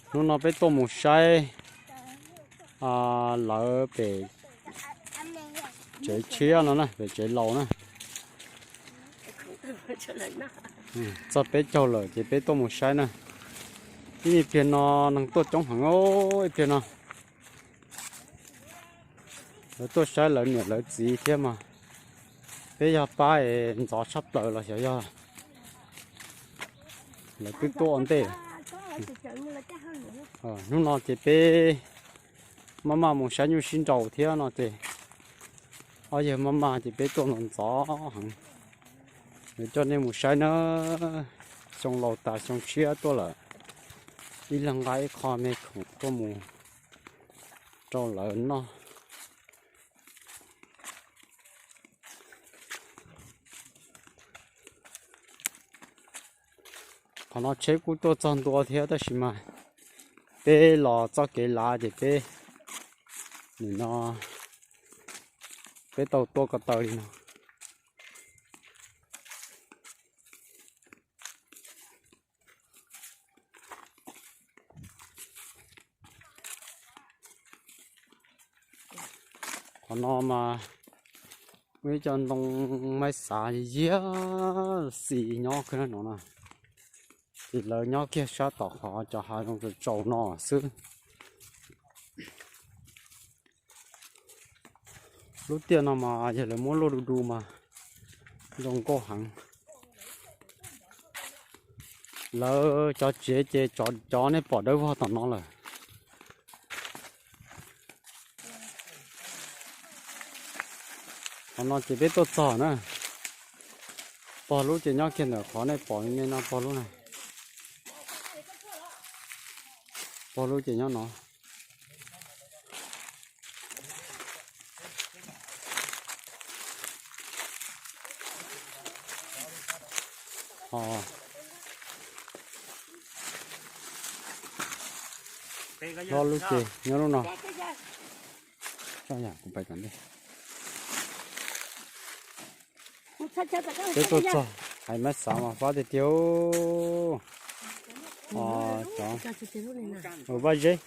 Hnub no peb tuaj mus saib lawv pem tsev tshiab no na, pem tsev laus na. Txog peb caug lawm ces peb tuaj mus saib na. Ib pliag no neeg tuaj coob heev ib pliag no. Lawv tuaj saib lawv niam lawv txiv thiab mas peb yog pab es ntxov tshaj plaws los xyov yog lawv twb tuaj ua ntej. Hnub no ces peb maj maj mus saib nyuj sib nraus thiab no ces ob yawg maj maj ces peb tuaj ntxov ntxov heev. Yuav coj nej mus saib na, xyoo laus tas xyoo tshiab tuaj lawm, ib leeg nqa ib qho me khoom tuaj mus rau lawv noj. Qhov no tsheb kuj tuaj txog ntua thiab tab sis mas peb los txoj kev lav ces peb nim no peb tau tuaj ko taw li no. Qhov no mas muaj ib co ntoo maib xav yiag xis nyob kiag no na, ces lawv nyob kiag sab tom qhov cov hav zoov tsaus no xwb. Lub tiaj no mas yog lawv muab luaj du du mas zoo nkauj heev. Lawv cov tsev ces cov nej pom dawb vog tom no lawm. Qhov no ces peb tuaj txog na. Pog lub ces nyob kiag ntawm qhov nej pom me no pog lub na. Pog lub ces nyob no. Ho lub ces nyob lub no. Kuv pais kom ntej. Peb tuaj txog hais maib xav mas fab tiag tiag. Cov vaj zeb.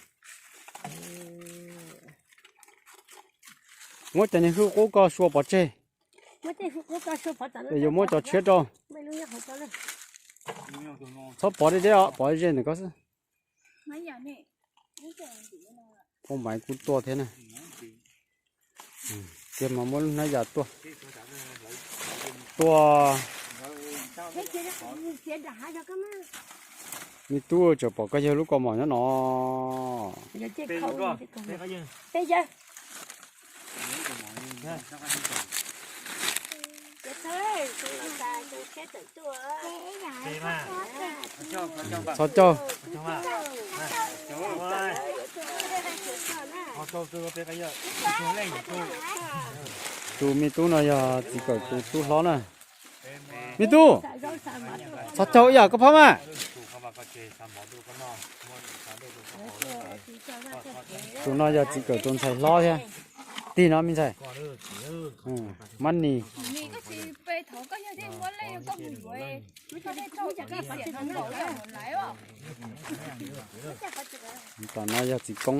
Muab cov niag hwj qub ko sua pov tseg. Es yuav muab cov tshiab rau. Txhob pov deb deb os, pov ze ntawm ko xwb. Phauj Maiv kuj tuaj thiab na. Tiag mas muab lub hnab yas tuaj. Tuaj. Me tub, tseem pom koj yawg lub kaus mom nyob no. Txhob caug. Tus me tub no yog txiv kawm tus tub hlob na. Me tub, txhob caug ib yam koj phab mas. Tus no yog txiv kawm tus ntxhais hlob thiab. Tig no me ntxhais. Mab Nis. Tom no yog txiv koob.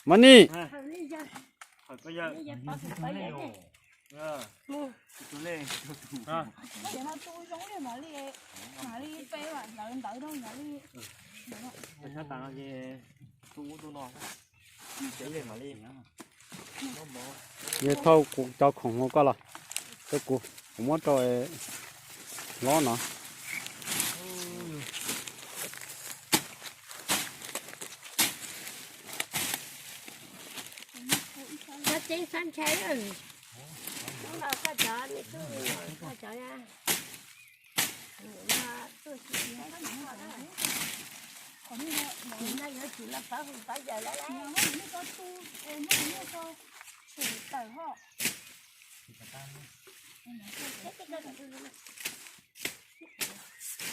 Mab Nis. Yog thauj kuv cov khoom ua koj los, rau kuv, kuv muab rau hlob no.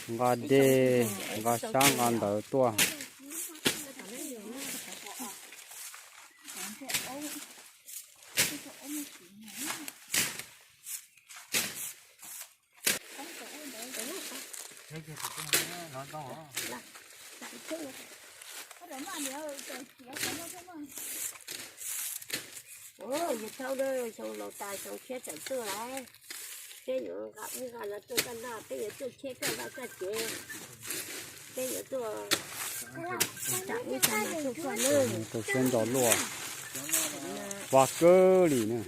Nqa dej, nqa sab nqa ntawv tuaj. Yog thauj, xyoo laus tas xyoo tshiab txawm tuaj lawm. Peb yuav nqa ub nqa no tuaj kaj noj, peb yuav tuaj cheb koj vaj koj tsev, peb yuav tuaj, rau siab nto luaj, vaj kawg li na.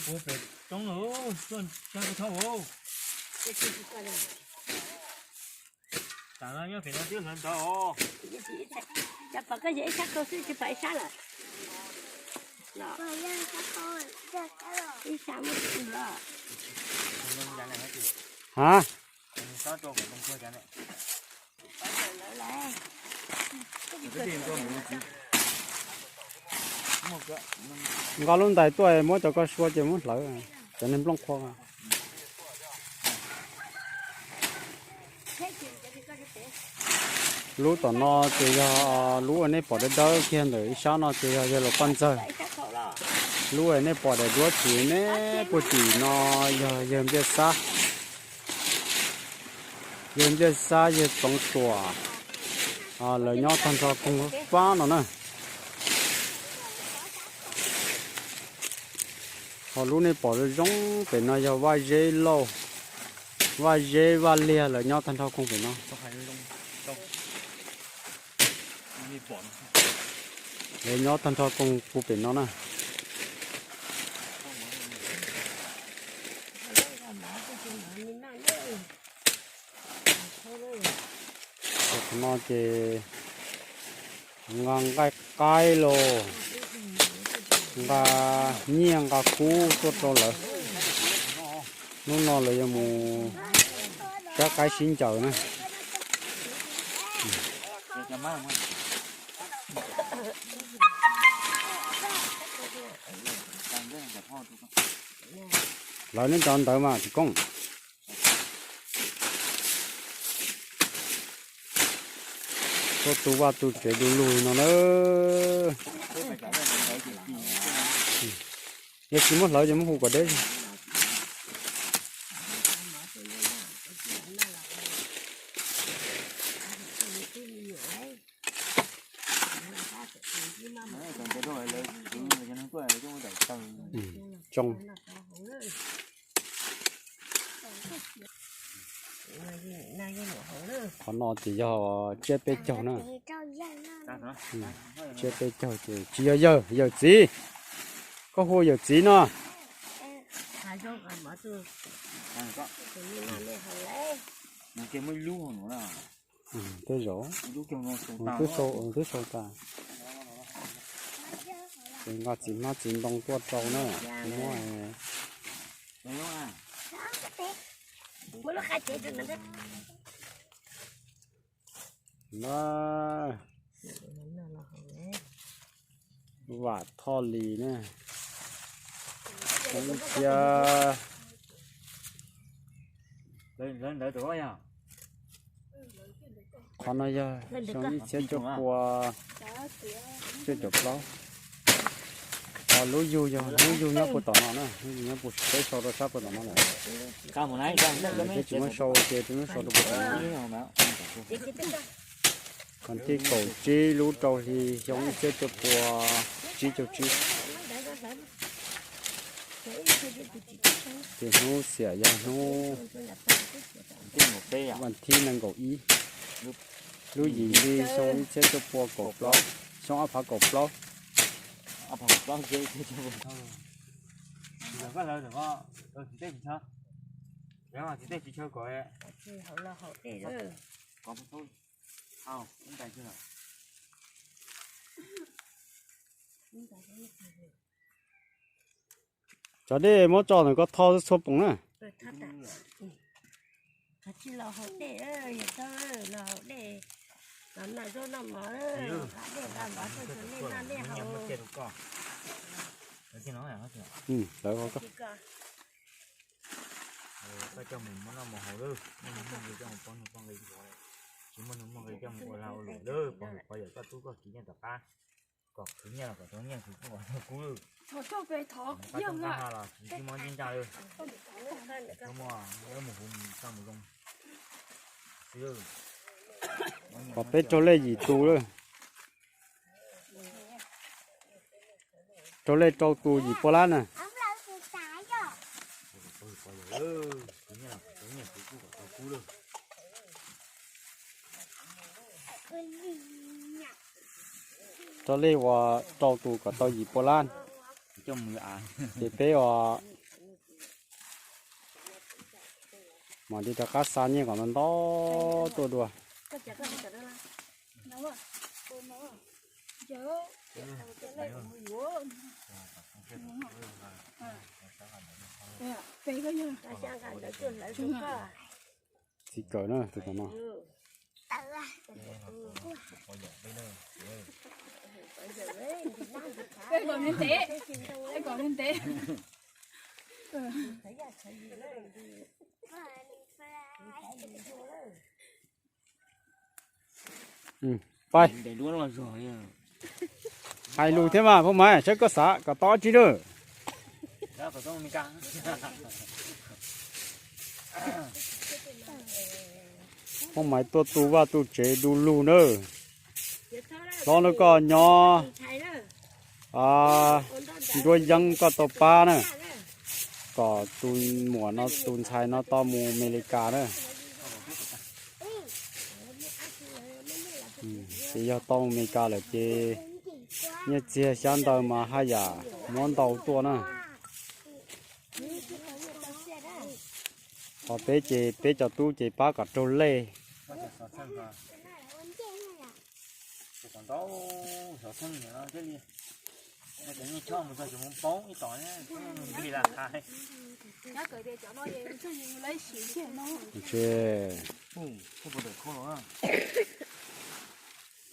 Ua pem roob lawm, tuaj saib kuv thauj. Tam no nyob pem no twb hlawv ntawd os. Cov pom koj yog ib sab rau xwb tsis pom ib sab lawm. Ib sab muab tsis los. Ha? Nqa lub ntais tuaj muab cov ko sua ces muab hlawv, cov neeg nplooj qhuav. Lub tom no ces yog lub uas nej pom dawb dawb kiag ntawm ib sab no ces yog yawg laus poj ntxawg. Lub uas nej pom daim duab tsis neb puag tim no yog yawg Npliaj Xab. Yawg Npliaj Xab yawg Txoov Tuam, lawv nyob tag nrho koog fab no na. Ho lub nej pom zoo zoo pem no yog Vaj Zeb Lauj, Vaj Zeb Vaj Liag lawv nyob tag nrho koog pem no. Lawv nyob tag nrho koog puag pem no na. Qhov no ces nqa nqaij qaib los nqa nyiaj nqa kub tuaj rau lawv. Hnub no lawv yuav mus cab qaib sib ncaws na. Lawv neb cov ntawd mas tsis koob. Tuaj tu vaj tu tsev du lug li no na. Yog tsis muab hlawv ces muab hu kom deb. Tsoo. Qhov no ces yog tsiab peb caug na. Tsiab peb caug ces tsis yog yawg, yawm txiv. Koj hu yawm txiv no. Tej zaum twb sau tas. Ces nqa txiv hmab txiv ntoo tuaj rau na. Muab na. Vam Thoj Lis na. Xyoo ib txhiab, qhov no yog xyoo ib txhiab cuaj pua cuaj caum plaub. Ho lub yug yog lub yug nyob puag tom no na, lub yug nyob puag, peb sau rau sab puag tom no lawm. Peb tsis muab sau ces peb muab sau rau puag tom no. Vas thib kaum tsib lub rau hli xyoo ib txhiab cuaj pua tsib caug tsib. Ces hnub xiam yog hnub vas thib nees nkaum ib, lub yim hli xyoo ib txhiab cuaj pua kaum plaub, xyoo ob phav kaum plaub. Cov dej muab tso ntawm ko tho txhua poom na. Qhov tsis los haus dej, yawg Thoob, los haus dej, los noj zaub noj mov, nqa dej nqa mov tuaj rau nej noj nej haus. Lawv koj coj mus muab noj mus haus lawm, muaj nqi coj mus pov nqi, tsis muaj nqi coj mus ua lag ua luam lawm, pov hwm pov yawm koj tub koj kiv nyiaj tom qab, kom khwv nyiaj los kom tau nyiaj, khwv kub los tau kub lawm. Qab toob qab ha los tsis ntsib mob ntsib ntsaj lawm. Muaj mus huv mus txaj mus zoo xwb. Kom peb raug lej yim tus lawm. Raug lej rau tus yim pua lab na. Raug lej uas rau tus kom tau yim pua lab. Ces peb uas mam li rov qab xa nyiaj kom ntau ntau tuaj dua. Txiv kawm na, tus tom no. Pais. Hais lus thiab mas Phoj Maiv, saib koj xav kom tau dab tsi lawm. Phoj Maiv tuaj tu vaj tu tsev du lug nawb. Hlob, nub koj nyob nruab yeeb koj tau pab na, kom tus muam no tus ntxhais no tau mus Amelikas na. Ces yog tau Amelikas lawm ces nyiaj txiag xyab ntawv mas haj yam muab ntau tuaj na. Ho peb ces peb cov tub ces pab kom raug lej.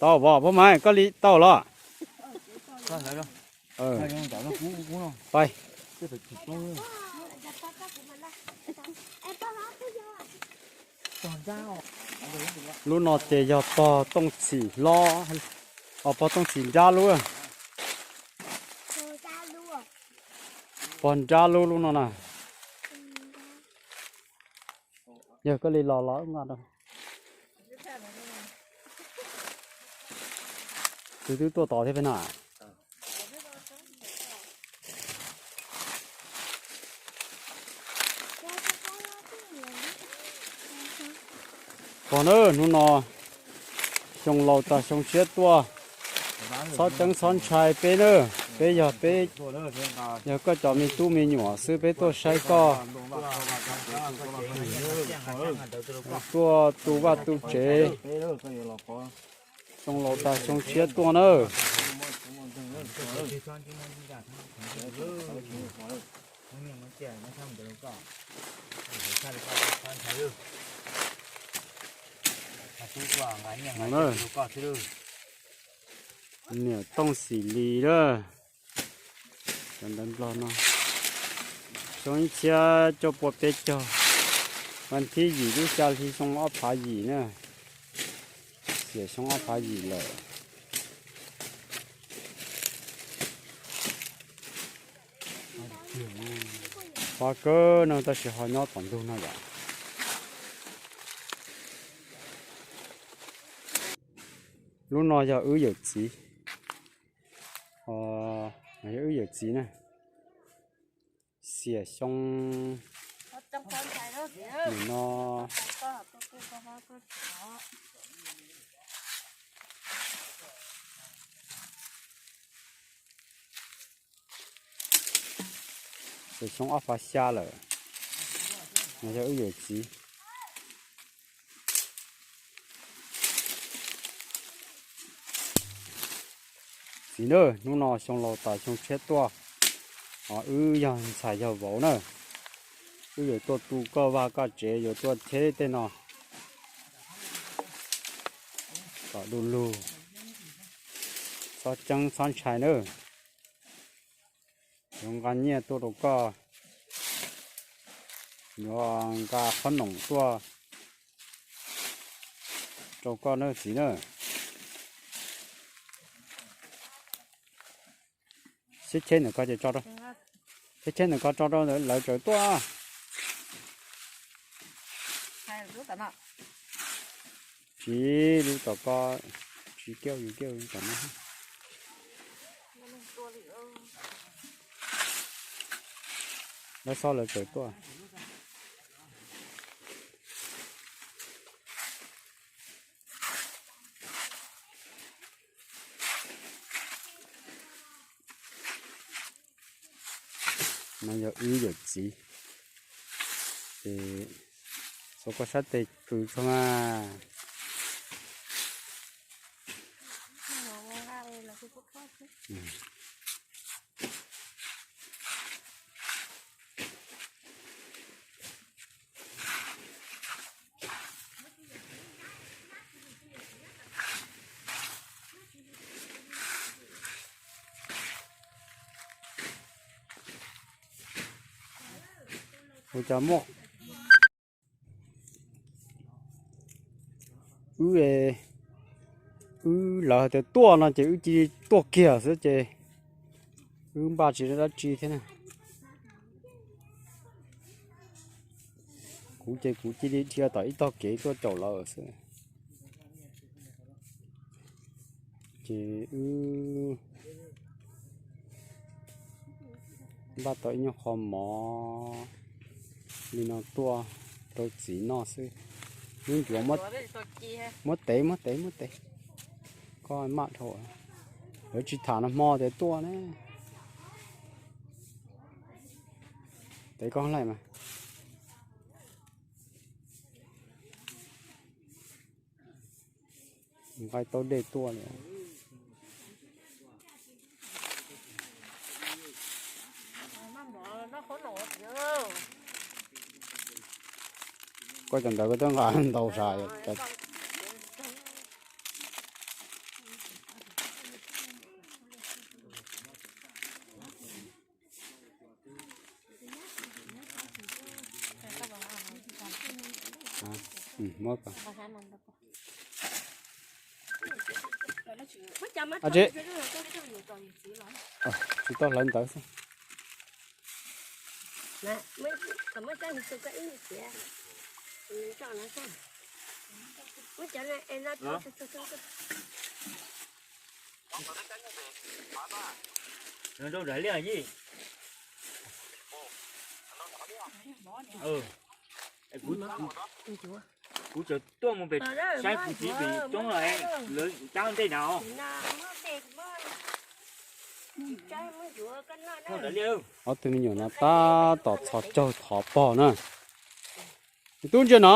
Tau, Phoj Maiv, koj li tau los? Pais. Lub no ces yog pog Tooj Txhim hlob, os, pog Tooj Txhim nrab lub. Pog nrab lub, lub no na. Yog koj li los los nqa rau. Tus twb tuaj tod thiab peb na. Pog na, hnub no xyoo laus tas xyoo tshiab tuaj, txhob ceeb txhob ntshai peb na. Peb yog, peb yog koj cov me tub me nyuam xwb, peb tuaj saib koj, tuaj tu vaj tu tsev. Xyoo laus tas xyoo tshiab tuaj na. Niam Tooj Xim Lis lawm. Cov ntawv Nplog no, xyoo ib txhiab cuaj pua peb caug, vas thib yim lub xya hli xyoo ob phav yim na. Xiam xyoo ob phav yim lawm. Pab kawg no tab sis ho nyob tom ntug no yom. Lub no yog wb yawm txiv, yog wb yawm txiv na. Xiam xyoo nim no Ces xyoo ob phav xya lawm, no yog wb yawm txiv. Txiv na, hnub no xyoo laus tas xyoo tshiab tuaj, wb yog ntxhais yog vauv na. Wb yuav tuaj tu koj vaj koj tsev, yuav tuaj cheb tej no kom du lug. Txhob ceeb txhob ntshai nawb. Yuav nqa nyiaj tuaj rau koj, yuav nqa qhob noom tuaj rau koj nawb txiv na. Cheb cheb ntawm ko ces tso rau, cheb cheb ntawm ko tso rau lawv tsaws tuaj. Tsis, lub tom ko, tsis kiaj yus kiaj tom no. Lawv xob lawv tsaws tuaj. No yog wb yawm txiv, ces txhob koj sab tes kws tso mas. Ua cas muaj wb, wb lawv hais tias tuaj no ces wb cia li tuaj kiag xwb ces wb npaj tsis dab tsi thiab na. Kuv ces kuv cia li dhia tom ib tog kev tuaj caum lawv xwb. Ces wb npaj tau ib nyuag qho mov li no tuaj rau txiv noj xwb. Wb ncuav, muab tev muab tev muab tev, koj maj dhau. Lawv tsis tham nag hmo tias tuaj ne. Tev koj laij mas. Nqaij taub dej tuaj li. Koj cov ntawd koj twb nqa ntau sas. Tsis tau hlawv ntawd xwb. Kuv tseem tuaj mus pem saib kuv txiv pem coob los lawv cab ntej na. Ob tug me nyuam no tab tom txhos caug thov pog na. Tub ntsia no.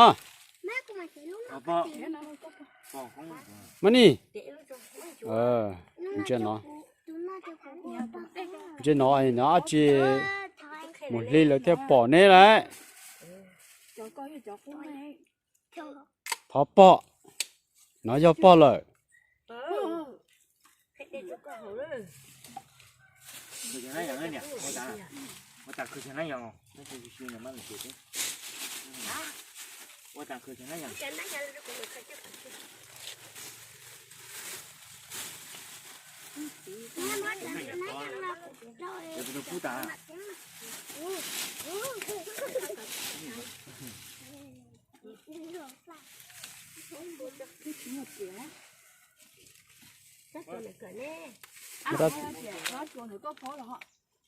Mani, ntsia no. Ntsia no, no dab tsi mus hli lawv thiaj pom neb lawm. Thov pog, no yog pog lawm.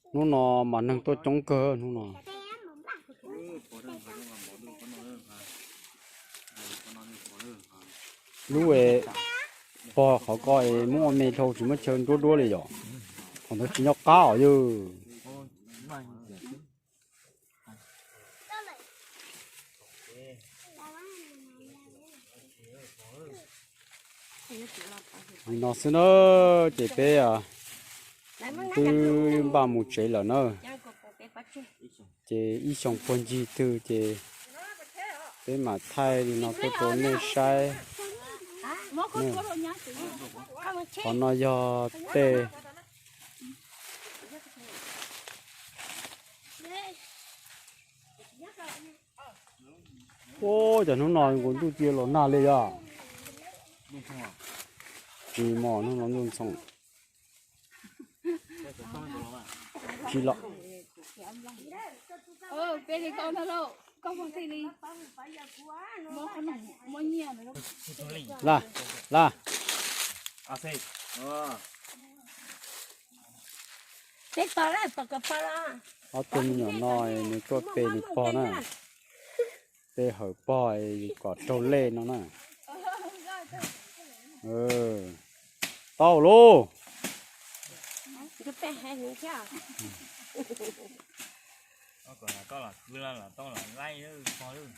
Hnub no mas neeg tuaj coob kawg hnub no. Lub pog qhov ko es muab ua me dhau tsis muab chaw nruab duab li yom. Qhov ntawd tsis nyob qab os yog. Li no xwb na, ces peb twb npaj mus tsev lawm na. Ces ib xyoos puag ncig twg ces peb mam thaij li no tuaj rau nej saib. Qhov no yog tej, ua cas hnub no nkaus ntuj cia los nag li yog. Tsis mos hnub no ntuj ntxhoo. Tsis los. Laj, laj. Ob tug me nyuam no nws tuaj pe nws pog na. Pe hawm pog kom raug lej no na. Tau lauj. Koj los kwv los tau los laib pog lawm.